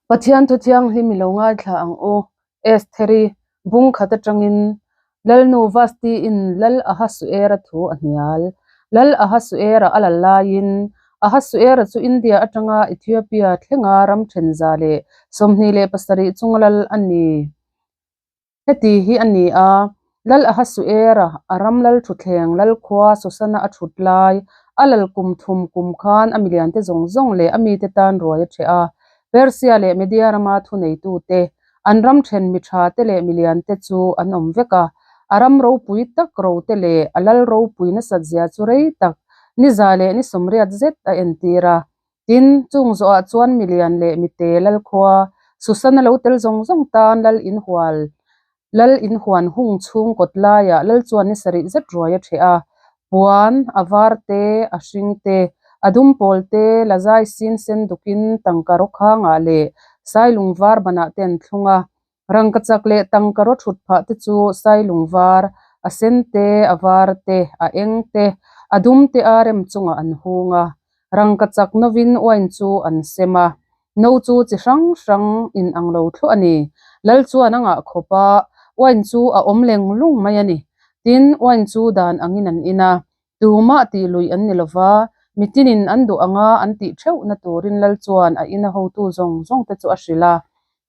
Pathian thu thianghlim i lo ngaithla ang u, Estheri, bung khat atangin Lalnu Vasti-in Lal Ahasuera thu a hnial. Lal Ahasuera a lal laiin, Ahasuera chu India atanga Ethiopia thlenga ram then 127 chunga lal a ni. Heti hi a ni a, Lal Ahasuera a ram lal thutthleng lal khua Susana a thut lai, a lal kum thum kum khan a miliante zawng zawng leh a mite tan ruai a ṭheh a. Persia leh Media rama thuneitute, an ram then mi tha te leh miliante chu an awm vek a. A ram ropui tak rote leh a lal ropui nasat zia chu rei tak, ni za leh ni 80 zet a entir a. Tin, chung zawhah chuan milian leh mite lal khua, Susana lo tel zawng zawng tan lal inhual, lal inhuan hung chhung kawt laiah lal chuan ni sarih zet ruai a ṭheh a. Puan, a var te, a hring te, a dum pawl te, la zai sin sen dukin tangka rawkhangah leh sailung var banah te an thlung a. Rangkachak leh tangka raw thut phah te chu sailung var, a sen te, a var te, a eng te, a dum te a rem chungah an hung a. Rangkachak novin uain chu an sem a, no chu chi hrang hrang in ang lo thluah a ni. Lal chuan a ngah khawp a, uain chu a awm leng lung mai a ni. Tin, uain chu dan angin an in a, tumah tih luih an ni lova, mitinin an duh anga an tih theuhna turin Lal chuan a ina hotu zawng zawng te chu a hrilh a.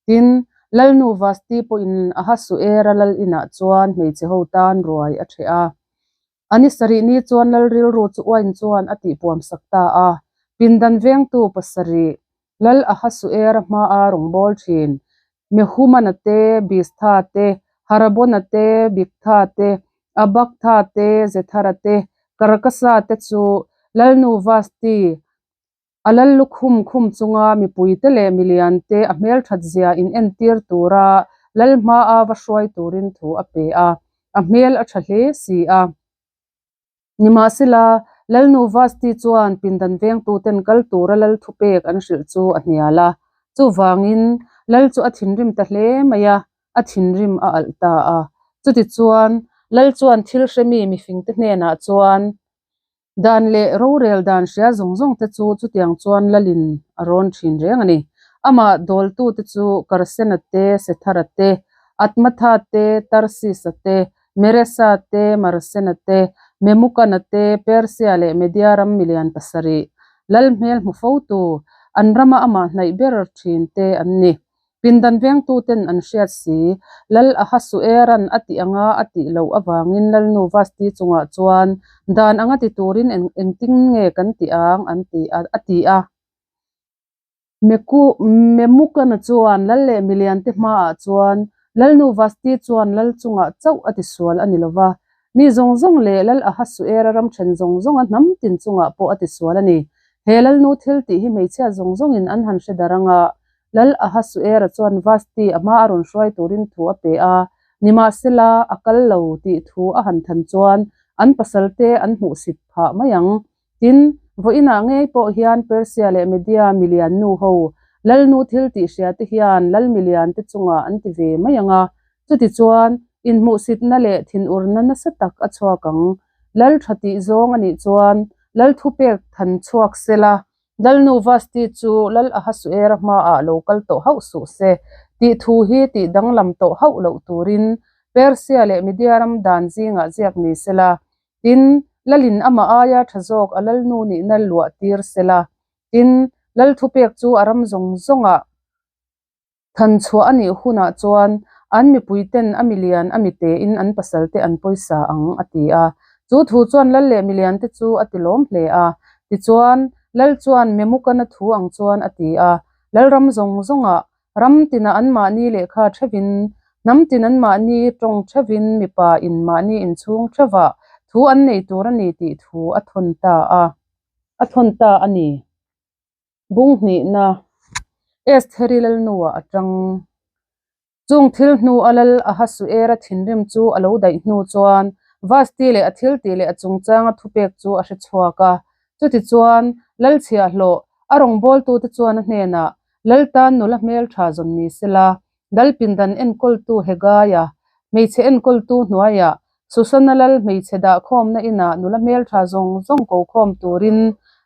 Tin, Lalnu Vasti pawhin Ahasuera lal inah chuan hmeichhe ho tan ruai a ṭheh a. A ni sarih ni chuan lal rilru chu uain chuan a tihpuam sak ta a. Pindan vengtu pasarih, Lal Ahasuera hmaa rawngbâwl ṭhin, Mehumana te, Bistha te, Harabona te, Bigtha te, Abaktha te, Zethara te, Karkasa te chu Lalnu Vasti, A lal lukhum khum chunga mipuite leh miliante a hmelthat zia in entir tura lal hmaa va hruai turin thu a pe a, a hmel a tha hle si a. Nimahsela, Lalnu Vasti chuan pindan vengtuten kal tura lal thupek an hrilh chu a hnial a. Chuvangin, lal chu a thinrim ta hle mai a, a thinrim a alh ta a. Chutichuan, lal chuan thil hremi mifingte hnenah chuan, Dan leh rorel dan hria zawng zawng te chu chutiang chuan lalin a rawn thin reng a ni. Amah dawltute chu Karsena te, Sethara te, Atmatha te, Tarsisa te, Meresa te, Marsena te, Memukana te, Persia leh Media ram milian pasarih, lal hmel hmu fotu, an rama amah hnaih ber thin te an ni. Pindan vengtuten an hriat si, Lal Ahasueran a tih anga a tih loh avangin Lalnu Vasti chungah chuan dan anga ti turin eng engtin nge kan tih ang an ti a, a ti a. Meku Memukana chuan Lal leh miliante hmaah chuan Lalnu Vasti chuan Lal chungah chauh a tisual a ni lova, Mi zawng zawng leh Lal Ahasuera ram then zawng zawnga hnam tin chungah pawh a tisual a ni. He Lalnu thil tih hi hmeichhia zawng zawngin an han hre dar anga, Lal Ahasuera chuan Vasti a hma a rawn hruai turin thu a pe a, nimahsela a kal lo tih thu a han than chuan an pasalte an hmuhsit phah mai ang. Tin, vawiinah ngei pawh hian Persia leh Media milian nu ho Lalnu thil tih hria te hian Lal milian te chungah an ti ve mai ang a, chutichuan inhmuhsitna leh thinurna nasa tak a chhuak ang. Lal tha tih zawng a nih chuan Lal thupek than chhuak sela Lalnu Vasti chu Lal Ahasuera hmaah lo kal tawh hauh suh se tih thu hi tih danglam tawh hauh loh turin Persia leh Media ram dan zingah ziak ni sela, tin, Lalin amah aia tha zawk a Lalnu nihna luah tir sela, tin, Lal thupek chu a ram zawng zawngah Than chhuah a nih hunah chuan an mipuiten a milian a mitein an pasalte an pawisa ang, a ti a. Chu thu chuan lal leh miliante chu a ti lawm hle a. Tichuan, lal chuan Memukana thu ang chuan a ti a, Lalram zawng zawngah, ram tinah anmahni lehkha theuhin, hnam tin anmahni tawng theuhin, mipa in mahni inchhung theuhah thu an nei tur a ni tih thu a thawn ta a, a thawn ta a ni. Bung hnihna Estheri lalnuah a tang. Chung thil hnu a lal Ahasuera thinrim chu a lo daih hnu chuan Vasti leh a thiltih leh a chungchanga thupek chu a hre chhuak a. Chutichuan, lal chhiahhlawh a rawngbawltute chuan a hnenah, Lal tan nula hmeltha zawn ni sela, Lal pindan enkawltu Hegaia, hmeichhe enkawltu hnuaiah, Susana lal hmeichhe dahkhawmna inah nula hmeltha zawng zawng ko khawm turin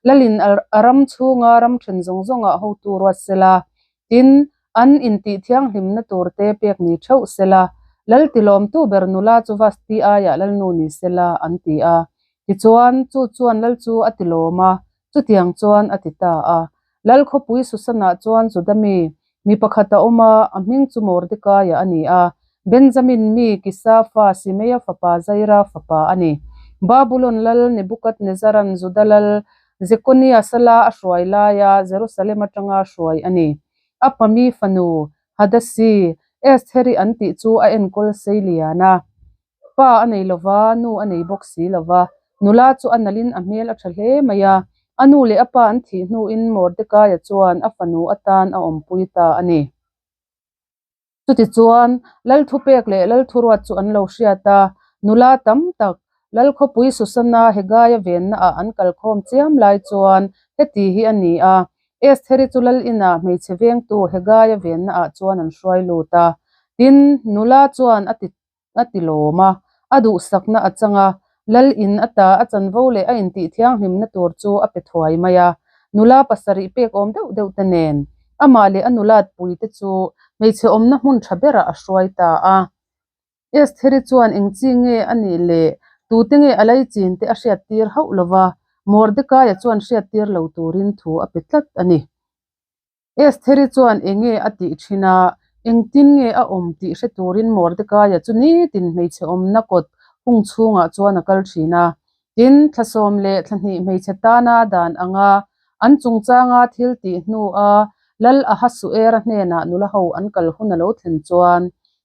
lalin a ram chhunga ram then zawng zawngah hotu ruat sela. Tin, An intih thianghlimna turte pek ni theuh sela, Lal tilawmtu ber nula chu Vasti aiah Lalnu ni sela, an ti a. Tichuan, chu chuan Lal chu a tilawm a, chutiang chuan a ti ta a. Lal khawpui Susanah chuan Juda mi, mi pakhat a awm a, a hming chu Mordekaia a ni a, Benjamin mi Kisa fa Simeia fapa Jaira fapa a ni. Babulon lal Nebukadnezaran Juda lal Jekonia sala a hruai laia Jerusalem atanga hruai a ni. A pami fanu Hadasi, Estheri an tih chu a enkawl sei lian a. Pa a nei lo va, nu a nei bawk si lo va. Nula chu a nalhin a hmel a tha hle mai a. A nu leh a pa an thih hnuin Mordekaia chuan a fanu atan a awmpui ta a ni. Chutichuan, Lal thupek leh Lal thuruat chu an lo hriat a, nula tam tak, Lal khawpui Susana Hegaia vennaah an kalkhawm chiam lai chuan heti hi a ni a, Estheri chu Lal inah hmeichhe vengtu Hegaia vennaah chuan an hruai lut a. Tin, nula chuan a ti a ti lawm a, a duhsakna a chang a, Lal in ata a chanvo leh a intih thianghlimna tur chu a pe thuai mai a, nula pasarih pek awm deuh deuh te nen amah leh a nulat pui te chu hmeichhe awmna hmun tha berah a hruai ta a. Estheri chuan eng chi nge a nih leh tute nge a laichin te a hriattir hauh lo va, Mordekaia chuan hriattir lo turin thu a pe tlat a ni. Estheri chuan enge a tih thin a, engtin nge a awm tih hre turin Mordekaia chu nitin hmeichhe awmna kawt hung chhungah chuan a kal thin a. Tin, thla sawm leh thla hnih hmeichhe tana dan anga an chungchanga thil tih hnua Lal Ahasuera hnenah nula ho an kal hun a lo thlen chuan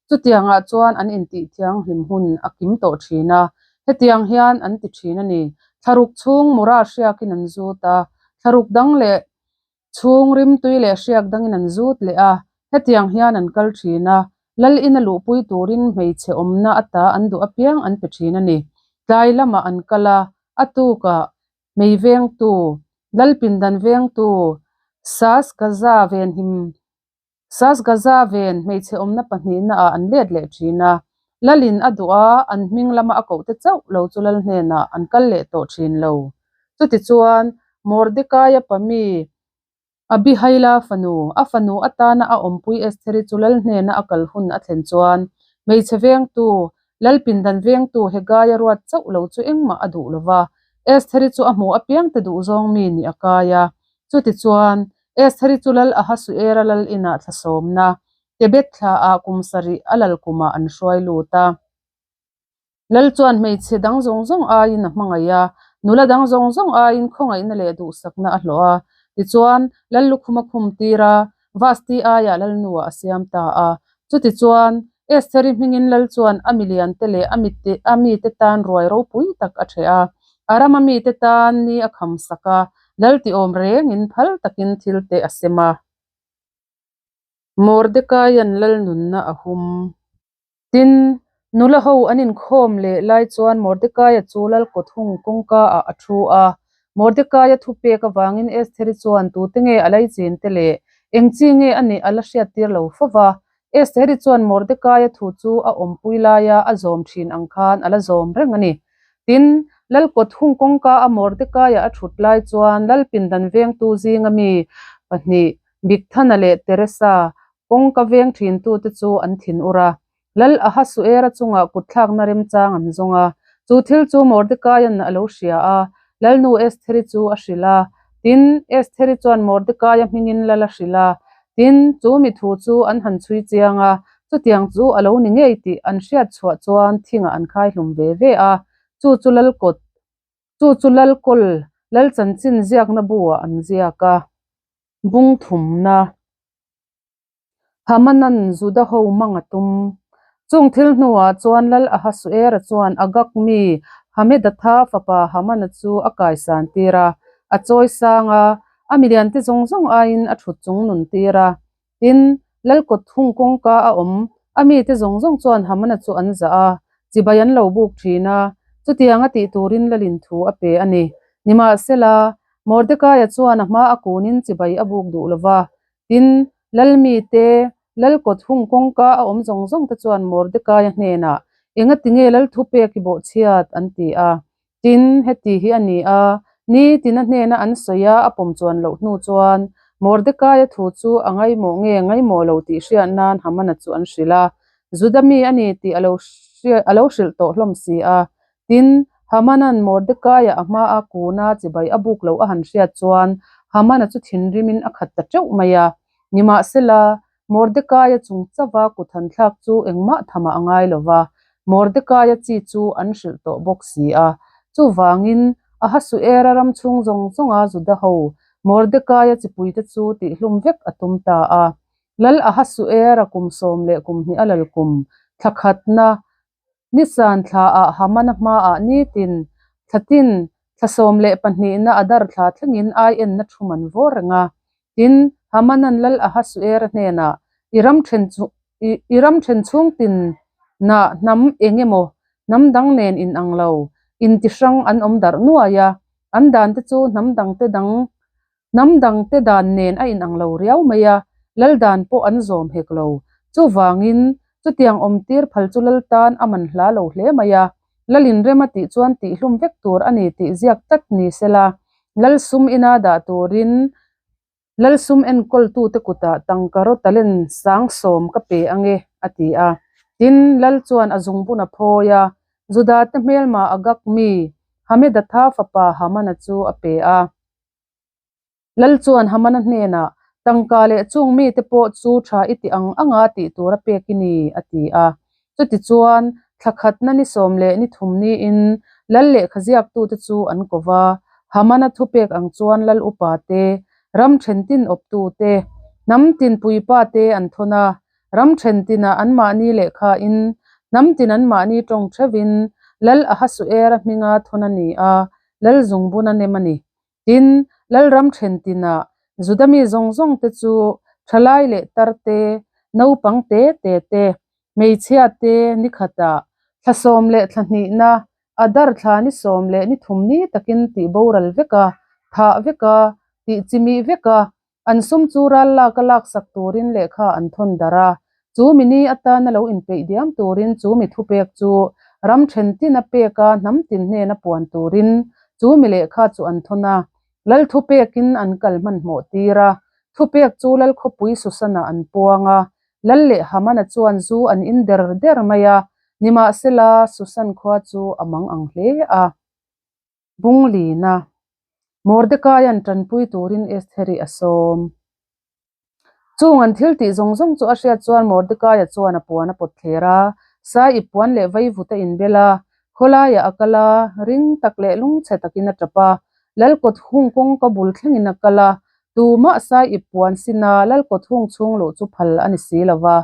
chutiangah chuan an intih thianghlim hun a kim tawh thin a, hetiang hian an ti thin a ni. Thlaruk chhung mura hriakin an zut a, thlaruk dang leh Chhung rimtui leh hriak dangin an zut leh a, hetiang hian an kal thin a, Lal ina luhpui turin hmeichhe awmna ata an duh apiang an pe thin a ni. Tlai lamah an kal a, a tukah hmei vengtu, Lal pindan vengtu, Sasgaza venhim Sasgaza ven hmeichhe awmna pahnihna ah an let leh thin a, Lalin a duh a, an hming lama a koh te chauh lo chu Lal hnenah an kal leh tawh thin lo. Chutichuan, Mordekaia pami Abihaila fanu, a fanu atana a awmpui Estheri chu Lal hnena a kal hun a thlen chuan, hmeichhe vengtu, Lal pindan vengtu Hegaia ruat chauh lo chu engmah a duh lo va, Estheri chu a hmuh apiangte duhzawng mi nih a kai a. Chutichuan, Estheri chu Lal Ahasuera lal inah thla sawmna, Tebet thlaah kum sarih a lal kumah an hruai lut a. Lal chuan hmeichhe dang zawng zawng aiin a hmangaih a, nula dang zawng zawng aiin khawngaihna leh duhsakna a hlawh a. Tichuan, Lal lukhum a khum tir a, Vasti aiah Lalnuah a siam ta a. Chutichuan, Estheri hmingin Lal chuan a miliante leh a mite tan ruai ropui tak a ṭheh a. A rama mite tan ni a kham sak a, Lal tiawm rengin phal takin thil te a sem a. Mordekaia'n Lal nunna a hum. Tin, nula ho an inkhawm leh lai chuan Mordekaia chu Lal kawthung kawngka ah a thu a. Mordekaia thupek avangin Estheri chuan tute nge a laichin te leh eng chi nge a nih a la hriattir lo fo va. Estheri chuan Mordekaia thu chu a awmpui laia a zawm thin ang khan a la zawm reng a ni. Tin, Lal kawthung kawngka a Mordekaia a thut lai chuan Lal pindan vengtu zinga mi pahnih Bigthana leh Teresa Kawngka veng thintute chu an thin ur a, Lal Ahasuera chungah kutthlakna remchang an zawng a. Chu thil chu Mordekaia'n a lo hria a, Lalnu Estheri chu a hrilh a. Tin, Estheri chuan Mordekaia hmingin Lal a hrilh a. Tin, chu mi thu chu an han chhui chiang a, chutiang chu a lo ni ngei tih an hriat chhuah chuan thingah an khai hlum ve ve a. Chu chu Lal kawt, chu chu Lal kawl, Lal chanchin ziakna bu-ah an ziak a. Bung thumna. Hamanan Juda ho mang a tum. Chung thil hnuah chuan Lal Ahasuera chuan Agag mi Hamedatha fapa Hamana chu a kaisan tir a, a chawi sang a, a miliante zawng zawng aiin a thut chung nun tir a. Tin, Lal kawt hung kawngka a awm, a mite zawng zawng chuan Hamana chu an zah a, chibai an lo buk thin a, chutianga tih turin Lalin thu a pe a ni. Nimahsela, Mordekaia chuan a hma a kunin chibai a buk duh lo va, Tin, Lalmite, Lal kawt hung kawngka a awm zawng zawng te chuan Mordekaia hnenah, Engati nge Lal thupek i bawhchhiat? an ti a. Tin, heti hi a ni a, ni tina hnena an sawi a, a pawm chuan loh hnu chuan Mordekaia thu chu a ngaimawh nge ngaimawh lo tih hriat nan Hamana chu an hrilh a. Juda mi a ni tih a lo a lo hrilh tawh hlawm si a. Tin, Hamanan Mordekaia a hmaa kuna chibai a buk loh a han hriat chuan Hamana chu thinrimin a khat ta teuh mai a. Nimahsela, Mordekaia chung chauha kut han thlak chu engmah thamah a ngai lo va, Mordekaia chi chu an hrilh tawh bawk si a. Chuvangin, Ahasuera ram chhung zawng zawnga Juda ho Mordekaia chipuite chu tihhlum vek a tum ta a. Lal Ahasuera kum 12 a lal kum thla khatna Nisan thlaah Hamana hmaah nitin, thla tin, thla 12na Adar thla thlengin ai enna thum an vawr reng a. Tin, Hamanan Lal Ahasuera hnenah, I ram then i ram then chhung tinah hnam eng emaw, hnam dang nen inang lo, inti hrang an awm darh nuai a, an dante chu hnam dangte dang Hnam dangte dan nen a inang lo riau mai a, lal dan pawh an zawm hek lo. Chuvangin, chutiang awmtir phal chu lal tan a man hla lo hle mai a, lal inrem a tih chuan tihhlum vek tur a ni tih ziak tlat ni sela, lal sum ina dah turin lal sum enkawltute kutah tangka raw talent 70,000 ka pe ange, a ti a. Tin, lal chuan a zungbun a phawi a, Judate hmelma Agag mi Hamedatha fapa Hamana chu a pe a. Lal chuan Hamana hnenah, Tangka leh chung mite pawh chu tha i ti ang anga tih tur a pek i ni, a ti a. Chutichuan, thla khatna ni 13 niin lal lehkha ziaktute chu an ko va. Hamana thupek ang chuan lal upa te, ram then tin awptu te, hnam tin puipa te an thawn a. Ram then tinah anmahni lehkhain, hnam tin anmahni tawng theuhin Lal Ahasuera hminga thawn a ni a, Lal zungbun a nem a ni. Tin, Lalram then tinah Juda mi zawng zawng te chu thalai leh tar te, naupang te te te, hmeichhia te ni khatah thla sawm leh thla hnihna, Adar thla ni 13 ni takin tih boral vek a, thah vek a, tih chimih vek a, an sum chu ral lak a laksak turin lehkha an thawn darh a. Chu mi ni atana lo inpeih diam turin chu mi thupek chu ram then tin a pek a, hnam tin hnena puan turin chu mi lehkha chu an thawn a. Lal thupekin an kal hmanhmawh tir a, thupek chu Lal khawpui Susanah an puang a. Lal leh Hamana chuan zu an in der der mai a, nimahsela Susan khua chu a mang ang hle a. Bunglina, Mordekaia'n tanpui turin Estheri a sawm. Chung an thil tih zawng zawng chu a hriat chuan Mordekaia chuan a puan a pawt thler a, sai ip puan leh vaivut a inbel a, khawlaiah a kal a, ring tak leh lungchhe takin a tap a, Lalkawt hung kawngka bul thlengin a kal a, tumah sai ip puan sina Lalkawt hung chhung luh chu phal a ni si lo va.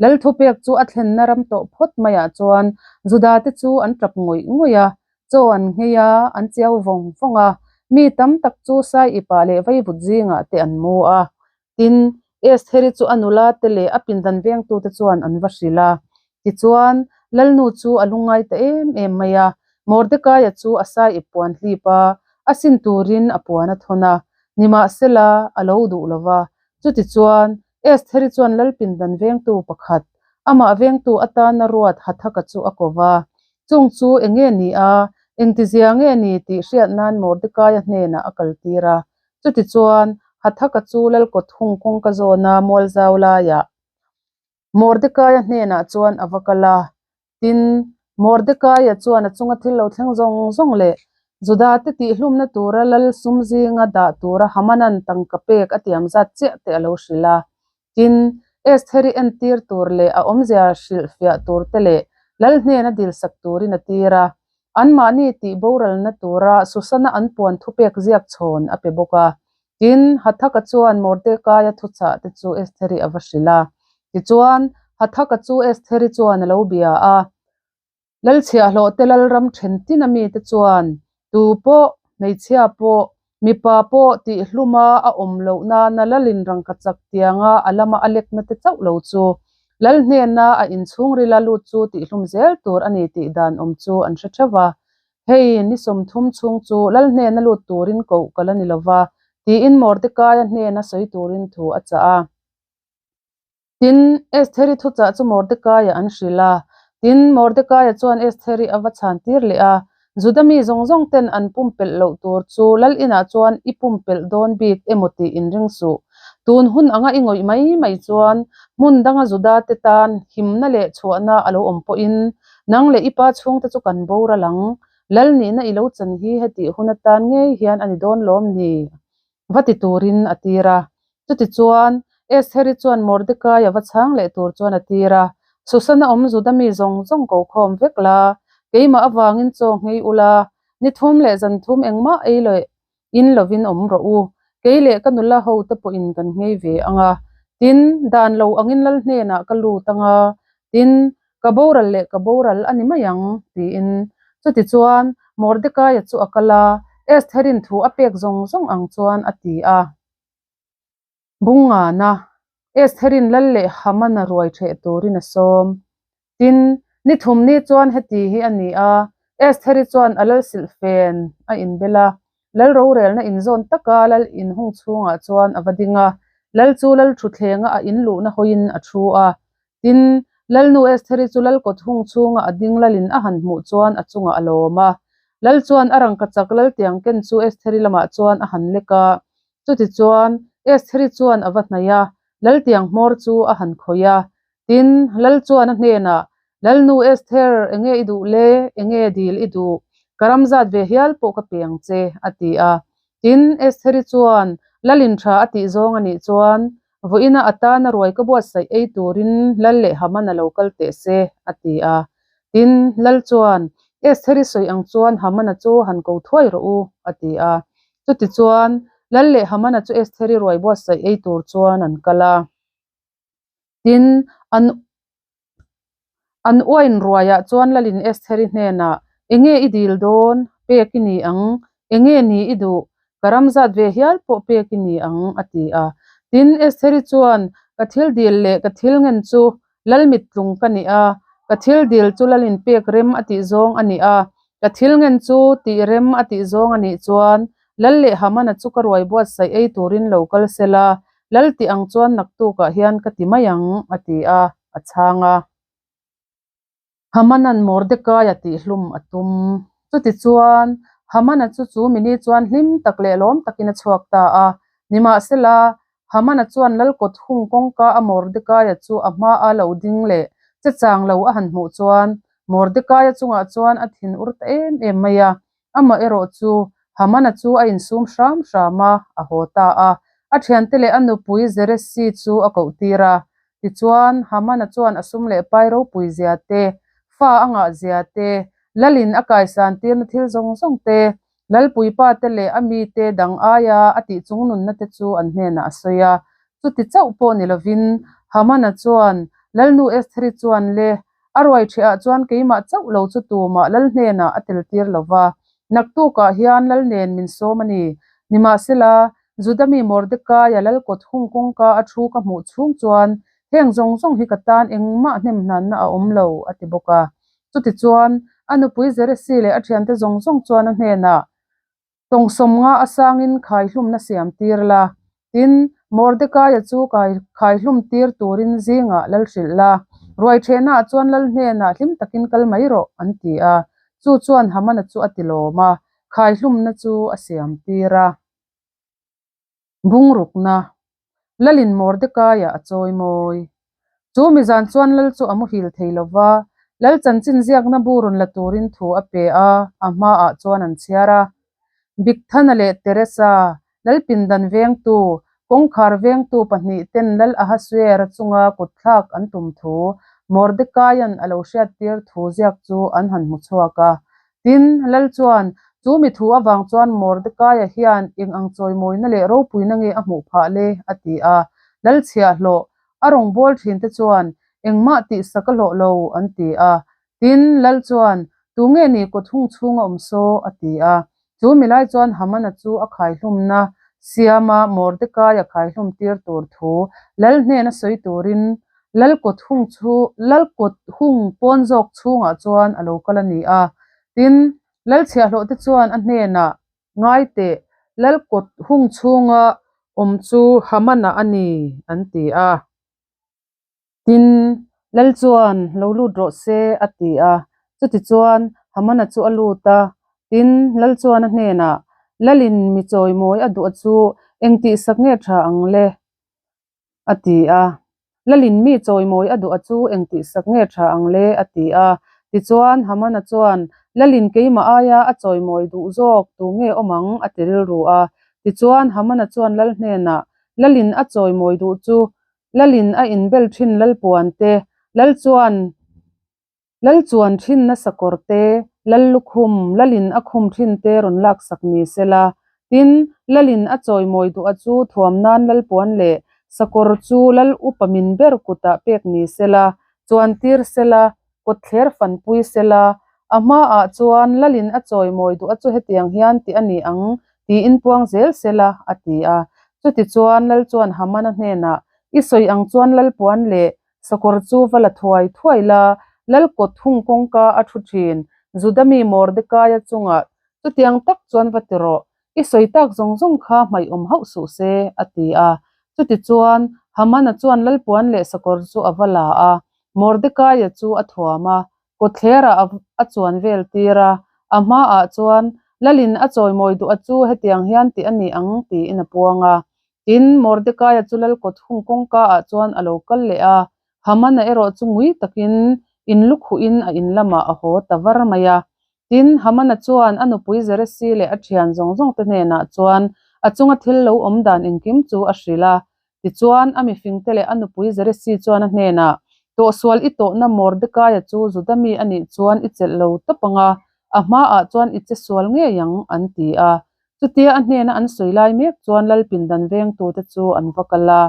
Lal thupek chu a thlenna ram tawh phawt maiah chuan Judate chu an tap ngawih ngawih a, Chaw an nghei a, an chiau vawng vawng a, mi tam tak chu sai ipah leh vaivut zingah te an mu a. Tin, Estheri chu a nula te leh a pindan vengtute chuan an va hrilh a. Tichuan, Lalnu chu a lungngai ta em em mai a, Mordekaia chu a sai ip puan hlip a, a sin turin a puan a thawn a. Nimahsela, a lo duh lo va. Chutichuan, Estheri chuan Lal pindan vengtu pakhat, amah vengtu atana ruat Hathaka chu a ko va. Chung chu eng nge ni a, engtizia nge ni tih hriat nan Mordekaia hnenah a kaltir a. Chutichuan, Hathaka chu Lalkawt hung kawngka zawna mualzau laiah Mordekaia hnenah chuan a va kal a. Tin, Mordekaia chuan a chunga thil lo thleng zawng zawng leh Judate tihhlumna tura lal sum zinga dah tura Hamanan tangka pek a tiam zat chiah te a lo hrilh a. Tin, Estheri entir tur leh a awmzia hrilhfiah tur te leh lal hnena dilsak turin a tir a. Anmahni tih boralna tura Susana an puan thupek ziak chhawn a pe bawk a. Tin, Hathaka chuan Mordekaia thuchah te chu Estheri a va hrilh a. Tichuan, Hathaka chu Estheri chuan a lo bia a. Lalchhiahhlawhte lalram then tin a mite chuan tu pawh, hmeichhia pawh, mipa pawh tihhluma a awm loh nana lalin rangkachak tianga a lama a lekna te chauh lo chu lal hnena a inchhungrila lut chu tihhlum zel tur a ni tih dan awm chu an hre theuh va. Hei, ni 30 chhung chu lal hnena lut turin koh ka la ni lo va, tiin Mordekaia hnena sawi turin thu a chah a. Tin, Estheri thuchah chu Mordekaia an hrilh a. Tin, Mordekaia chuan Estheri a va chhan tir leh a, Juda mi zawng zawng ten an pumpelh loh tur chu lal inah chuan i pumpelh dawn bik emaw tih inring suh. Tun hun anga i ngawih mai mai chuan hmun danga Judate tan himna leh chhuahna a lo awm pawhin nang leh i pa chhungte chu kan boral ang. Lal nihna i lo chan hi hetih hun atan ngei hian a ni dawn lawm ni? Va ti turin a tir a. Chutichuan, Estheri chuan Mordekaia va chhang leh tur chuan a tir a, Susana awm Juda mi zawng zawng ko khawm vek la, keimah avangin chaw nghei ula, ni thum leh zan thum engmah ei leh in lovin awm rawh u, kei leh ka nula ho te pawhin kan nghei ve ang a, tin, dan lo angin lal hnenah ka lut ang a, tin, ka boral leh ka boral a ni mai ang, tiin. Chutichuan, Mordekaia chu a kal a, Estherin thu a pek zawng zawng ang chuan a ti a. Bungngana, Estherin lal leh Hamana ruai ṭheh turin a sawm. Tin, ni thum ni chuan heti hi a ni a, Estheri chuan a lal silhfen a inbel a, lal rorelna inzawn taka lal inhung chhungah chuan a va ding a, lal chu lal ṭhuthlenga a inluhna hawiin a ṭhu a. Tin, lalnu Estheri chu lal kawt hung chhunga a ding lalin a han hmuh chuan a chungah a lawm a. Lal chuan a rangkachak lal tiang ken chu Estheri lamah chuan a han lek a, Chutichuan, Estheri chuan a va hnaih a, laltiang hmawr chu a han khawih a. Tin, lal chuan a hnenah, Lalnu Esther, enge i duh le? Enge dil i duh? Ka ram zat ve hial pawh ka pe ang che, a ti a. Tin, Estheri chuan, Lalin tha a tih zawng a nih chuan, vawiina atana ruai ka buatsaih ei turin lal leh Haman a lo kal teh se, a ti a. Tin, lal chuan, Estheri sawi ang chuan Hamana chu han ko thuai rawh u, a ti a. Chutichuan, Lal leh Hamana chu Estheri ruai buatsaih ei tur chuan an kal a. Tin, an an uain ruaiah chuan Lalin Estheri hnenah, Enge i dil dawn? Pek i ni ang. Enge ni i duh? Ka ram zat ve hial pawh pek i ni ang, a ti a. Tin, Estheri chuan, Ka thil dil leh ka thil ngen chu Lal mittlung ka ni a, ka thil dil chu Lalin pek rem a tih zawng a ni a, ka thil ngen chu tih rem a tih zawng a nih chuan Lal leh Hamana chu ka ruai buatsaih ei turin lo kal sela, Lal tih ang chuan naktukah hian ka ti mai ang, a ti a, a chhang a. Hamanan Mordekaia tihhlum a tum. Chutichuan, Hamana chu chu mini chuan hlim tak leh lawm takin a chhuak ta a. Nimahsela, Hamana chuan lal kawt hung kawngka a Mordekaia chu a hmaa lo ding leh che chang lo a han hmuh chuan Mordekaia chungah chuan a thin ur ta em em mai a. Amaherawh chu, Hamana chu a insum hram hram a, a haw ta a. A thiante leh a nupui Zeresi chu a kohtir a. Tichuan, Hamana chuan a sum leh pai ropui zia te, fa a ngah zia te, lalin a kaisan tirna thil zawng zawng te, lalpuipa te leh a mite dang aia a tih chungnunna te chu an hnenah a sawi a. Chuti chauh pawh ni lovin, Hamana chuan Lalnu Estheri chuan le, A ruai ṭhiah chuan keimah chauh lo chu tumah lal hnenah a tel tir lo va, naktukah hian lal nen min sawm a ni. Nimahsela, Juda mi Mordekaia lal kawt hung kawngka a thu ka hmuh chhung chuan heng zawng zawng hi ka tan engmah hnemhnanna a awm lo, a ti bawk a. Chutichuan, a nupui Zeresi leh a ṭhiante zawng zawng chuan a hnenah, Tawng sawmnga a sangin khaihlumna siam tir la, tin, Mordekaia chu khaihlum tir turin zingah lal hrilh la, ruai ṭhehnaah chuan lal hnenah hlim takin kal mai rawh, an ti a. Chu chuan Hamana chu a ti lawm a, khaihlumna chu a siam tir a. Bungrukna, Lalin Mordekaia a chawi mawi. Chu mi zan chuan Lal chu a muhil thei lo va, Lal chanchin ziakna bu rawn la turin thu a pe a, a hmaah chuan an chhiar a. Bigthana leh Teresa, Lal pindan vengtu, kawngkhar vengtu pahnih ten Lal Ahasuera chunga kutthlak an tum thu Mordekaia'n a lo hriattir thu ziak chu an han hmu chhuak a. Tin, Lal chuan, Chu mi thu avang chuan Mordekaia hian eng ang chawimawina leh ropuina nge a hmuh phah le? a ti a. Lal chhiahhlawh, a rawngbâwl ṭhinte chuan, Engmah tihsak a hlawh lo, an ti a. Tin, Lal chuan, Tu nge ni kawt hung chhunga awm saw? a ti a. Chu mi lai chuan Hamana chu a khaihlumna siama Mordekaia khaihlum tir tur thu Lal hnena sawi turin Lal kawt hung chu Lal kawt hung pawn zawk chhungah chuan a lo kal a ni a. Tin, Lal chhiahhlawh te chuan a hnenah, Ngai teh, Lal kawt hung chhunga awm chu Hamana a ni, an ti a. Tin, Lal chuan, Lo lut rawh se, a ti a. Chutichuan, Hamana chu a lut a. Tin, Lal chuan a hnenah, Lalin mi chawimawi a duh a chu, eng tihsak nge tha ang le? A ti a. Lalin mi chawimawi a duh a chu eng tihsak nge tha ang le? A ti a. Tichuan, Hamana chuan, Lalin keimah aia a chawimawi duh zawk tu nge awm ang? A ti rilru a. Tichuan, Hamana chuan Lal hnenah, Lalin a chawimawi duh chu Lalin a inbel thin Lalpuan te, Lal chuan Lal chuan thinna sakawr te, Lal lukhum, Lalin a khum thin te rawn laksak ni sela. Tin, Lalin a chawimawi duh a chu thuam nan Lalpuan leh sakawr chu Lal upa min ber kutah pek ni sela, chuan tir sela, kawtthler fanpui sela. A hmaah chuan Lalin a chawimawi duh a chu hetiang hian tih a ni ang tiin puang zel sela, a ti a. Chutichuan Lal chuan Hamana hnenah, I sawi ang chuan Lalpuan leh Sakawr chu va la thuai thuai la, lal kawt hung kawngka a thu thin, Juda mi Mordekaia chungah chutiang tak chuan va ti rawh, i sawi tak zawng zawng kha hmaih awm hauh suh se, a ti a. Chutichuan, Hamana chuan lalpuan leh sakawr chu a va la a, Mordekaia chu a thuam a, kawtthlerah a chuan vel tir a, a hmaah chuan, Lalin a chawimawi duh a chu hetiang hian tih a ni ang, tiin a puang a. Tin, Mordekaia chu lal kawt hung kawngkaah chuan a lo kal leh a, Hamana erawh chu ngui takin in lukhuhin a in lamah a haw ta var mai a. Tin, Hamana chuan a nupui Zeresi leh a thian zawng zawngte hnenah chuan a chunga thil lo awm dan engkim chu a hrilh a. Tichuan, a mifingte leh a nupui Zeresi chuan a hnenah, Tawhsual i tawhna Mordekaia chu Juda mi a nih chuan i chelh lo tawp ang a, a hmaah chuan i che sual ngei ang, an ti a. Chutia a hnena an sawi lai mek chuan Lal pindan vengtute chu an va kal a.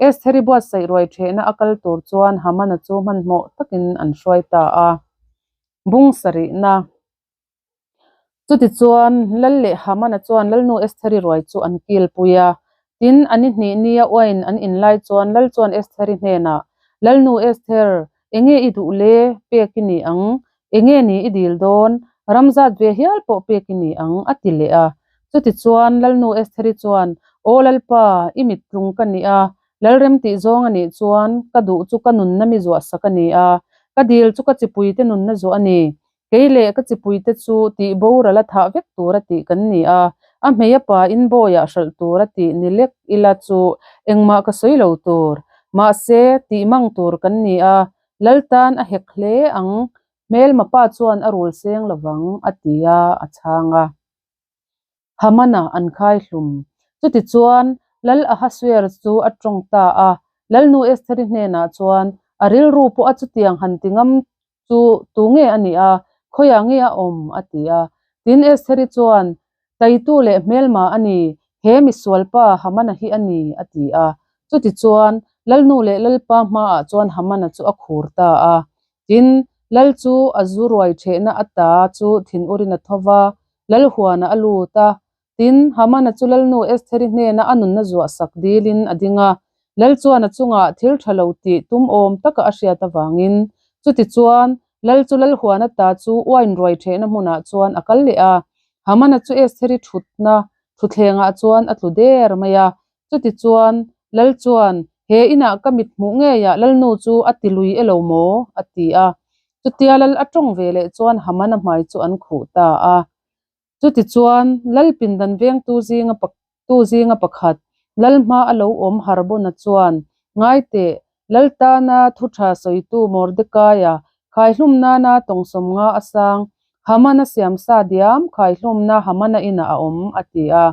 Estheri buatsaih ruai thehna a kal tur chuan Hamana chu hmanhmawh takin an hruai ta a. Bung sarihna. Chutichuan Lal leh Hamana chuan Lalnu Estheri ruai chu an kilpui a. Tin, a ni hnih nia uain an in lai chuan Lal chuan Estheri hnenah, Lalnu Esther, enge i duh le? Pek i ni ang. Enge ni i dil dawn? Ram zat ve hial pawh pek i ni ang, a ti leh a. Chutichuan Lalnu Estheri chuan, Aw Lalpa, i mittlung ka ni a, Lalrem tih zawng a nih chuan ka duh chu ka nunna mi zuahsak a ni a, ka dil chu ka chipuite nunna zuah a ni. Kei leh ka chipuite chu tih boral a thah vek tur a tih kan ni a, a hmei a pa in bawiah hralh tur a tih ni lek ila chu engmah ka sawi lo tur. Mahse, tih mang tur kan ni a, Lal tan a hek hle ang, hmelma pa chuan a rul seng lovang, a ti a, a chhang a. Hamana an khai hlum. Chutichuan, Lal Ahasuer chu a tawng ta a, Lalnu Estheri hnenah chuan, A rilru pawh a chutiang han ti ngam chu tu nge a nih a, khawiah nge a awm? a ti a. Tin, Estheri chuan, Taitu leh hmelma a ni, he misualpa Hamana hi a ni, a ti a. Chutichuan, Lalnu leh Lalpa hmaah chuan Hamana chu a khur ta a. Tin, Lal chu a zu ruai thehna ata chu thinur-in a tho va, Lal huanah a lut a. Tin, Hamana chu Lalnu Estheri hnena a nunna zuahsak dilin a ding a. Lal chuan a chungah thil tha lo tih tum awm taka a hriat avangin, chutichuan, Lal chu Lal huan ata chu uain ruai thehna hmunah chuan a kal leh a. Hamana chu Estheri thutna thuthlengah chuan a tlu der mai a. Chutichuan, Lal chuan, He inah ka mit hmuh ngeiah Lalnu chu a ti lui e lo maw? a ti a. Chutia Lal a tawng ve leh chuan Hamana hmai chu an khuh ta a. Chutichuan, Lal pindan vengtu zinga tu zinga pakhat, Lal hma a lo awm Harbona chuan, Ngai teh, Lal tana thu tha sawitu Mordekaia khaihlum nana tawngsawm nga a sang, Hamana siam sa diam khaihlumna Hamana inah a awm, a ti a.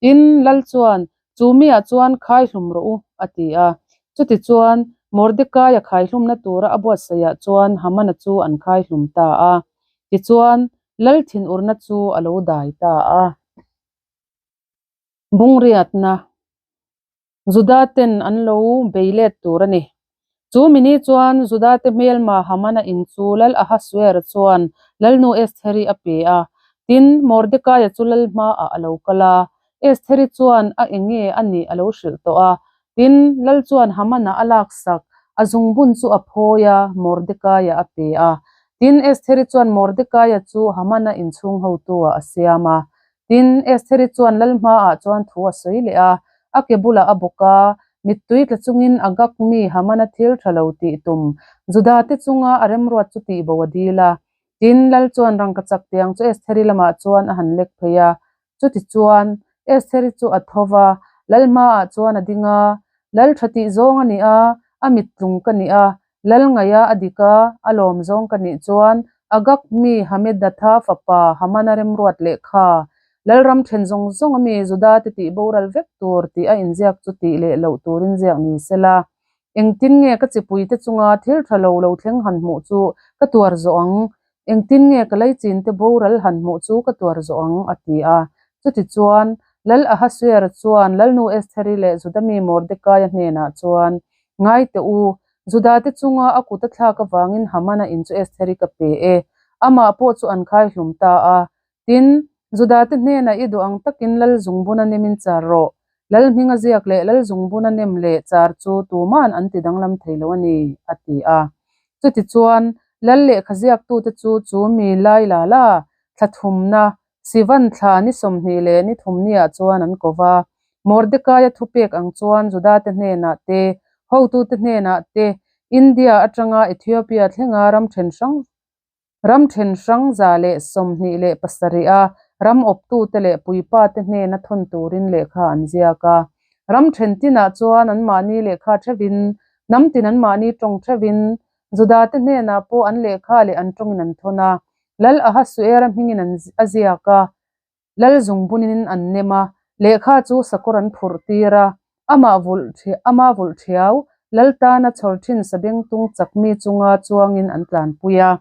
Tin, Lal chuan, Chu miah chuan khaihlum rawh u, a ti a. Chutichuan, Mordekaia khaihlumna tura a buatsaihah chuan Hamana chu an khaihlum ta a. Tichuan, Lal thinurna chu a lo dai ta a. Bungriatna Juda ten an lo bei let tur a ni. Chu mini chuan Juda te hmelma Hamana in chu Lal Ahasuera chuan Lalnu Estheri a pe a. Tin, Mordekaia chu Lal hmaah a lo kal a. Estheri chuan a enge a nih a lo hrilh tawh a. Tin, Lal chuan Hamana a laksak a zungbun chu a phawi a, Mordekaia a pe a. Tin, Estheri chuan Mordekaia chu Hamana inchhung hotu-ah a siam a. Tin, Estheri chuan Lal hmaah chuan thu a sawi leh a, a ke bulah a bawk a, mittui tla chungin Agag mi Hamana thil tha lo tih tum Judate chunga a remruat chu tihbo a dil a. Tin, Lal chuan rangkachak tiang chu Estheri lamah chuan a han lek phei a. Chutichuan, Estheri chu a tho va, Lal hmaah chuan a ding a. Lal tha tih zawng a nih a, a mittlung ka nih a, Lal ngaih a a dik a, a lawm zawng ka nih chuan Agag mi Hamedatha fapa Hamana remruat lehkha, Lalram then zawng zawng a mi Juda te tih boral vek tur tih a inziak chu tih leh loh turin ziak ni sela. Engtin nge ka chipuite chunga thil tha lo lo thleng han hmuh chu ka tuar zawh ang? Engtin nge ka leichinte boral han hmuh chu ka tuar zawh ang? a ti a. Chutichuan, Lal Ahasuera chuan Lalnu Estheri leh Juda mi Mordekaia hnenah chuan, Ngai teh u, Judate chunga a kut a thlak avangin Hamana in chu Estheri ka pe e. Amah pawh chu an khai hlum ta a. Tin, Judate hnenah i duh ang takin Lal zungbuna nemin char rawh. Lal hminga ziak leh Lal zungbuna nem leh char chu tuman an ti danglam thei lo a ni, a ti a. Chutichuan, Lal lehkha ziaktute chu chu mi lai la la, thla thumna, Sivan thla ni 20 leh ni thum niah chuan an ko va. Mordekaia thupek ang chuan Judate hnenah te, hotute hnenah te, India atanga Ethiopia thlenga ram then hrang Ram then hrang 127 a ram awptute leh puipate hnena thawn turin lehkha an ziak a. Ram then tinah chuan anmahni lehkha theuhin, hnam tin anmahni tawng theuhin, Judate hnenah pawh an lehkha leh an tawngin an thawn a. Lal Ahasuera hmingin an a ziak a. Lal zungbunin an nem a, lehkha chu sakawr an phurh tir a, amah vulh ama vulh thiau, Lal tana chhawr thin sabengtung chakmi chunga chuangin an tlanpui a.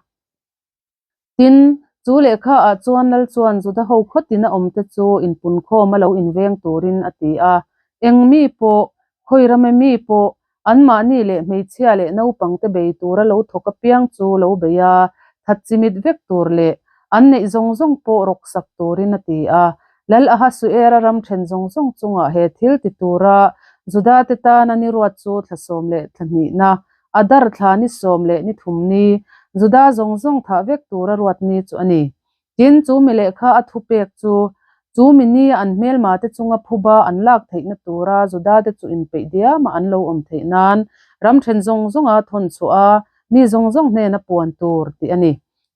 Tin, chu lehkha ah chuan Lal chuan Juda ho khawtin a awmte chu inpunkhawm a lo inveng turin a ti a, eng mi pawh, khawi rame mi pawh, anmahni leh hmeichhia leh naupangte bei tura lo thawk apiang chu lo bei a, that chimit vek tur leh an neih zawng zawng pawh rawksak turin a ti a. Lal Ahasuera ram then zawng zawng chungah he thil ti tura Judate tana ni ruat chu thla sawm leh thla hnihna, Adar thla ni sawm leh ni thum ni, Juda zawng zawng thah vek tura ruat ni chu a ni. Tin, chu mi lehkha a thupek chu, chu mi nia an hmelmate chunga phuba an lak theihna tura Judate chu inpeih diama an lo awm theih nan ram then zawng zawnga thawn chhuah a, mi zawng zawng hnena puan tur tih a ni.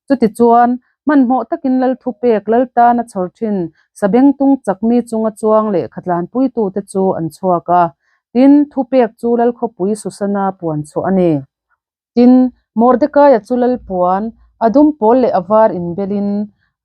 Chutichuan, hmanhmawh takin Lal thupek Lal tana chhawr thin Sabengtung chakmi chunga chuang lehkha tlanpuitute chu an chhuak a. Tin, thupek chu Lal khawpui Susana puan chhuah a ni. Tin, Mordekaia chu lal puan, a dum pawl leh a var inbelin,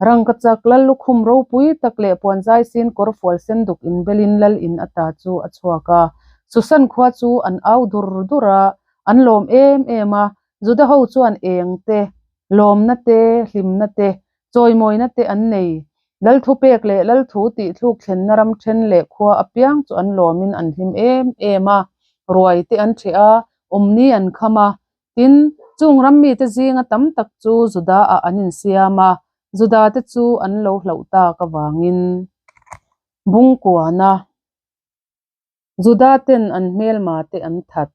rangkachak lal lukhum ropui tak leh puan zaisin kawr fual sen duk inbelin lal in ata chu a chhuak a. Susan khua chu an au dur dur a, an lawm em em a, Juda ho chuan eng te, lawmna te, hlimna te, chawimawina te an nei. Lal thupek leh lal thu tih thluk thlenna ram then leh khua apiang chu an lawmin an hlim em em a, ruai te an ṭheh a, awmni an kham a. Tin, chung ram mite zinga tam tak chu Juda-ah an insiam a, Juda te chu an lo hlauh tak avangin Bungkuana Juda ten an hmelma te an that.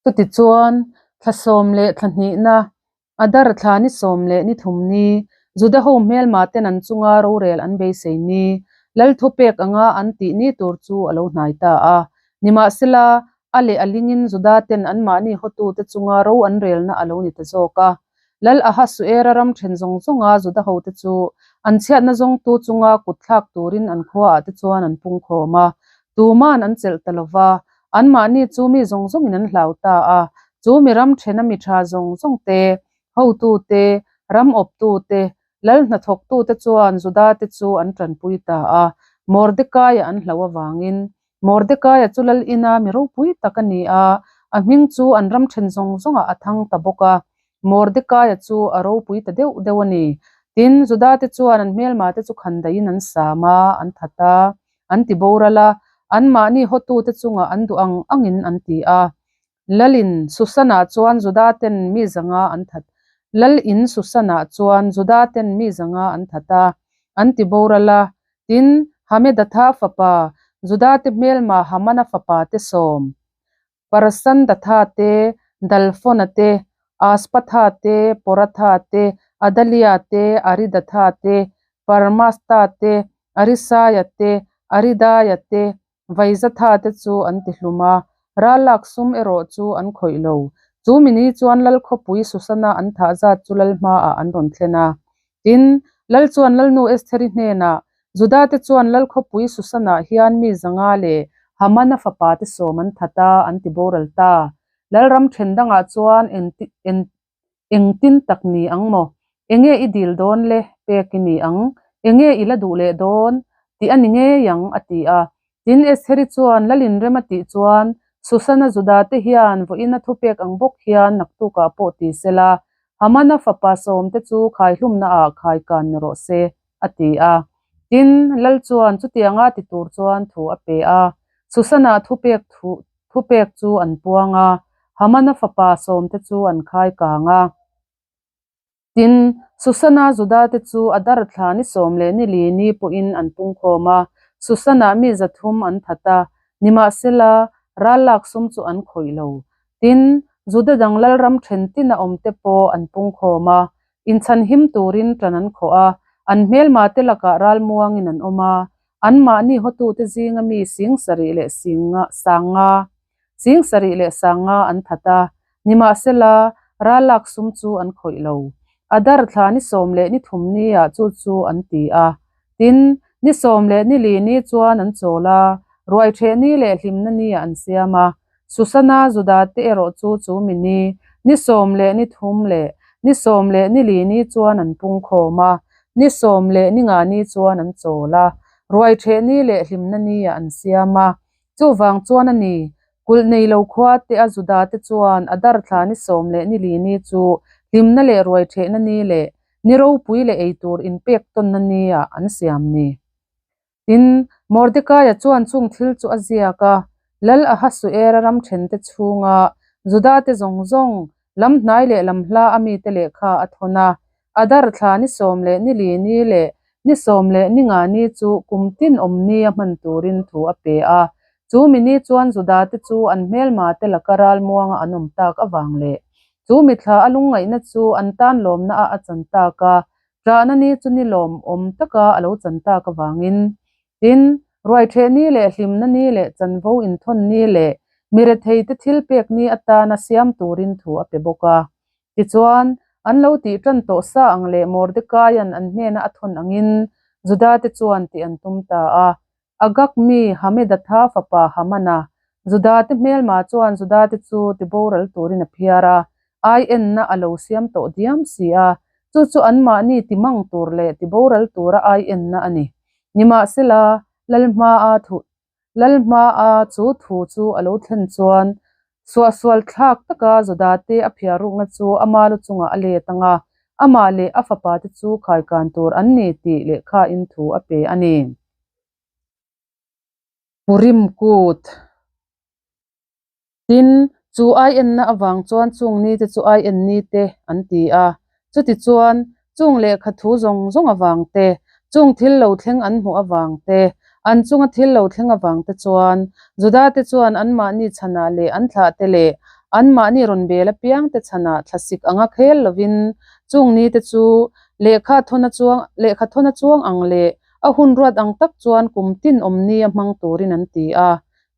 Chutichuan, thla sawm leh thla hnihna, Adar thla ni sawm leh ni thum ni, Juda ho hmelma ten an chunga rorel an beisei ni, Lal thupek anga an tih ni tur chu a lo hnai ta a. Nimahsela, a leh a lingin Juda ten anmahni hotute chunga ro an relna a lo ni ta zawk a. Lal Ahasuera ram then zawng zawnga Juda hote chu an chhiatna zawngtu chunga kut thlak turin an khuaah te chuan an pungkhawm a, tuman an chelh ta lo va, anmahni chu mi zawng zawngin an hlau ta a, chu mi ram thena mi tha zawng zawng te, hotu te, ram awptu te, lal hnathawktu te chuan Juda te chu an tanpui ta a, Mordekaia an hlauh avangin Mordekaia chu lal ina mi ropui tak a ni a, a hming chu an ram then zawng zawngah a thang ta bawk a. Mordekaia chu a ropui ta deuh deuh a ni. Tin, Judate chuan an hmelmate chu khandaiin an sam a, an that a, an ti boral a, anmahni hawtute chungah an duh ang angin an ti a. Lalin Susanah chuan Judaten mi zanga an that Lalin Susanah chuan Judaten mi zanga an that a, an ti boral a. Tin, Hamedatha fapa, Judate hmelma Hamana fapa te sawm, Parsandatha te, Dalfona te, Aspatha te, Poratha te, Adalia te, Aridatha te, Parmasta te, Arisaia te, Aridaia te, Vaizatha te chu an ti hlum a, rallak sum erawh chu an khawih lo. Chu mini chuan Lal khawpui Susana an thah zat chu Lal hmaah an rawn thlen a. Tin, Lal chuan Lalnu Estheri hnenah, Juda te chuan Lal khawpui Susanah hian mi zanga leh Hamana fapate sawm an that a, an ti boral ta. Lalram then dangah chuan engtin tak ni ang maw? Enge i dil dawn le? Pek i ni ang. Enge i la duh leh dawn? Tih a ni ngei ang, a ti a. Tin, Estheri chuan Lalin rem a tih chuan Susana Juda te hian vawiin a thupek ang bawk hian naktukah pawh ti se la, Hamana fapa sawmte chu khaihlumnaah khaikan ni rawh se, a ti a. Tin, Lal chuan chutianga ti tur chuan thu a pe a. Susana thupek thu thupek chu an puang a, Hamana fapa sawmte chu an khaikang a. Tin, Susana Judate chu Adar thla ni sawm leh ni li ni pawhin an pungkhawm a, Susana mi 300 an that a, nimahsela, ral lak sum chu an khawih lo. Tin, Juda dang lalram then tina awmte pawh an pungkhawm a, inchhanhim turin tan an khawh a, an hmelmate lakah ralmuangin an awm a, anmahni hotute zinga mi 70,000 leh 70,500 an that a, Nimahsela, ral lak sum chu an khawih lo. Adar thla ni 13 niah chu chu an ti a. Tin, ni 14 ni chuan an chawl a, ruaiṭheh ni leh hlimna niah an siam a. Susana Judate erawh chu chu mi ni, ni 13 leh ni 14 ni chuan an pungkhawm a, ni 14 ni chuan an chawl a, ruaiṭheh ni leh hlimna niah an siam a. Chuvang chuan a ni, kulh nei lo khua te a Juda te chuan Adar thla ni 14 ni chu hlimna leh ruaiṭhehna ni leh ni ropui leh eitur inpek tawnna nia an siam ni. Tin, Mordekaia chuan chung thil chu a ziak a, Lal Ahasuera ram ṭhente chhunga Juda te zawng zawng, lam hnai leh lam hla a mite lehkha a thawn a, Adar thla ni 14 ni leh ni 14 ni chu kum tin awm ni a hman turin thu a pe a. Chu mi ni chuan Judate chu an hmelma te laka ralmuanga an awm tak avang leh chu mi thla a lungngaihna chu an tan lawmna a a chan tak a, ṭahna ni chu ni lawmawm taka a lo chan tak avangin. Tin, ruaiṭheh ni leh hlimna ni leh chanvo inthawn ni leh mi retheite thil pek ni atana siam turin thu a pe bawk a. Tichuan, an lo tih ṭan tawh sa ang leh Mordekaia'n an hnena a thawn angin Judate chuan tih an tum ta a. Agag mi Hamedatha fapa Hamana, Judate hmelma chuan Judate chu tiboral turin a phiar a, ai enna a lo siam tawh diam si a, chu chu anmahni timang tur leh tiboral tura ai enna a ni. Nimahsela, Lalhmaa thu Lalhmaa chu thu chu a lo thlen chuan suahsual thlak taka Judate a phiar rukna chu ama lu chungah a let ang a, amah leh a fapate chu khaikan tur an ni tih lehkhain thu a pe a ni. Purim Kut. Tin, chu ai enna avang chuan chung nite chu ai en nite an ti a. Chutichuan, chung lehkha thu zawng zawng avang te, chung thil lo thleng an hmuh avang te, an chunga thil lo thleng avang te chuan, Judate chuan anmahni chhanah leh an thlahte leh anmahni rawn bel apiangte chhanah thlasik anga khel lovin chung nite chu lehkha thawn a chuang lehkha thawn a chuang ang leh a hun ruat ang tak chuan kum tin awm ni a hmang turin an ti a.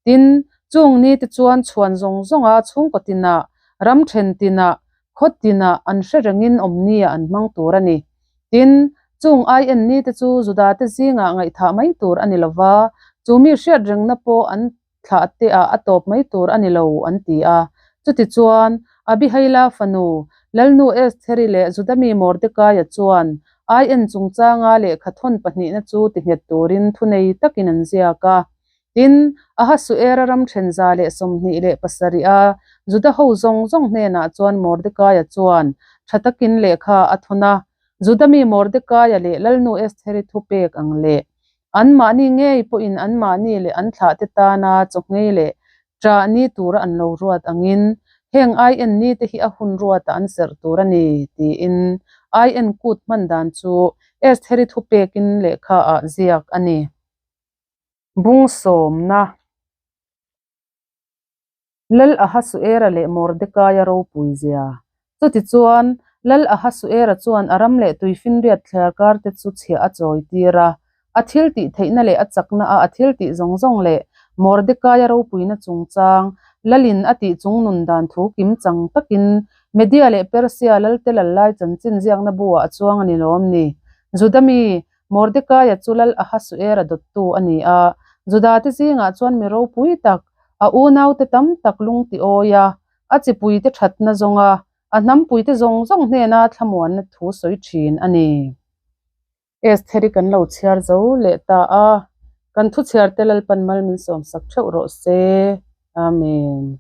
Tin, chung nite chuan chhuan zawng zawnga chhungkaw tinah, ram then tinah, khaw tinah an hre rengin awmnia an hmang tur a ni. Tin, chung ai en nite chu Judate zingah ngaihthah mai tur a ni lo va, chu mi hriat rengna pawh an thlah teah a tawp mai tur a ni lo, an ti a. Chutichuan, Abihaila fanu, Lalnu Estheri leh Juda mi Mordekaia chuan ai en chungchanga lehkha thawn pahnihna chu tinghet turin thunei takin an ziak a. Tin, Ahasuera ram then 27 a Juda ho zawng zawng hnenah chuan Mordekaia chuan tha takin lehkha a thawn a, Juda mi Mordekaia leh Lalnu Estheri thupek ang leh anmahni ngei pawhin anmahni leh an thlahte tana chawhngei leh ṭah ni tura an lo ruat angin heng ai en nite hi a hun ruatah an serh tur a ni, tiin ai en kut hman dan chu Estheri thupekin lehkhaah ziak a ni. Bung sawmna Lal Ahasuera leh Mordekaia ropui zia. Chutichuan, Lal Ahasuera chuan a ram leh tuifinriat thliarkar te chu chhiah a chawi tir a. A thil tih theihna leh a chakna a a thil tih zawng zawng leh Mordekaia ropuina chungchang Lalin a tih chung nun dan thu kim chang takin Media leh Persia Lalte lal lai chanchin ziakna bu-ah a chuang a ni lawm ni? Juda mi Mordekaia chu Lal Ahasuera dawttu a ni a. Judate zingah chuan mi ropui tak, a unaute tam tak lung ti awi a, a chipuite thatna zawnga a hnampuite zawng zawng hnena thlamuanna thu sawi thin a ni. Estheri kan lo chhiar zo leh ta a, kan thu chhiarte Lalpan mal min sawmsak theuh rawh se. Amen.